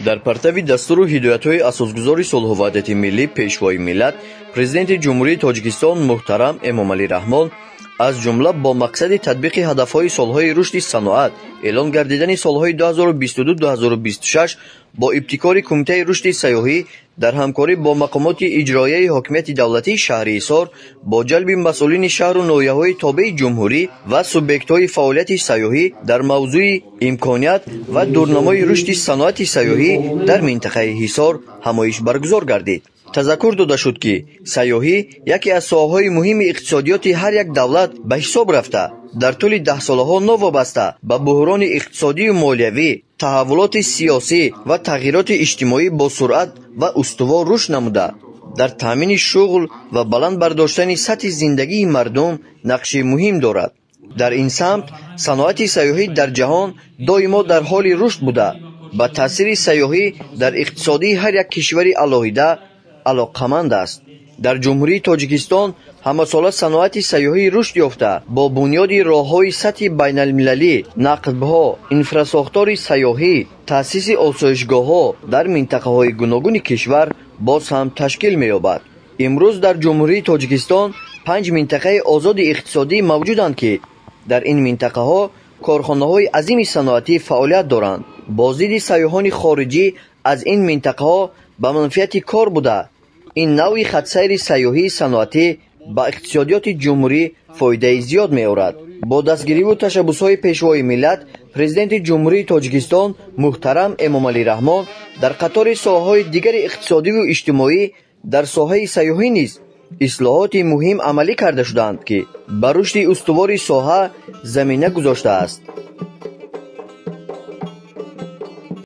Дар партави дастуру ҳидоятҳои асосгузори сулҳу ваҳдати миллӣ, Пешвои миллат, Президенти Ҷумҳурии Тоҷикистон муҳтарам Эмомалӣ Раҳмон, аз ҷумла бо мақсади татбиқи ҳадафҳои солҳои рушди саноат, эълон гардидани солҳои 2022-2026, бо ибтикори Кумитаи рушди сайёҳӣ дар ҳамкорӣ бо мақомоти иҷроияи ҳокимияти давлатии шаҳри Ҳисор, бо ҷалби масъулини шаҳру ноҳияҳои тобеи ҷумҳурӣ ва субъектҳои фаъолияти сайёҳӣ дар мавзӯи имконият ва дурнамои рушди саноати сайёҳӣ дар минтақаи Ҳисор ҳамоиш баргузор гардид. Тазаккур дода шуд, ки сайёҳӣ яке аз соҳаҳои муҳими иқтисодиёти ҳар як давлат ба ҳисоб рафта, дар тӯли даҳсолаҳо новобаста ба буҳрони иқтисодию молиявӣ, таҳаввулоти сиёсӣ ва тағйироти иҷтимоӣ бо суръат ва устувор рушд намуда, дар таъмини шуғл ва баланд бардоштани сатҳи зиндагии мардум нақши муҳим дорад. Дар ин самт саноати сайёҳӣ дар ҷаҳон доимо дар ҳоли рушд буда, ба таъсири сайёҳӣ дар иқтисодии ҳар як кишвари алоҳида алоқаманд аст. Дар Ҷумҳурии Тоҷикистон ҳамасола саноати сайёҳӣ рушд ёфта, бо бунёди роҳҳои сатҳи байналмилалӣ, нақбҳо, инфрасохтори сайёҳӣ, таъсиси осоишгоҳҳо дар минтақаҳои гуногуни кишвар боз ҳам ташкил меёбад. Имрӯз дар Ҷумҳурии Тоҷикистон 5 минтақаи озоди иқтисодӣ мавҷуданд, ки дар ин минтақаҳо корхонаҳои азими саноатӣ фаъолият доранд. Боздиди сайёҳони хориҷӣ аз ин минтақаҳо ба манфиати кор буда, ин навъи хатсайри сайёҳии саноатӣ ба иқтисодиёти ҷумҳурӣ фоидаи зиёд меорад. Бо дастгириву ташаббусҳои Пешвои миллат, Президенти Ҷумҳурии Тоҷикистон муҳтарам Эмомалӣ Раҳмон дар қатори соҳаҳои дигари иқтисодиву иҷтимоӣ дар соҳаи сайёҳӣ низ ислоҳоти муҳим амалӣ карда шудаанд, ки ба рушди устувори соҳа замина гузоштааст.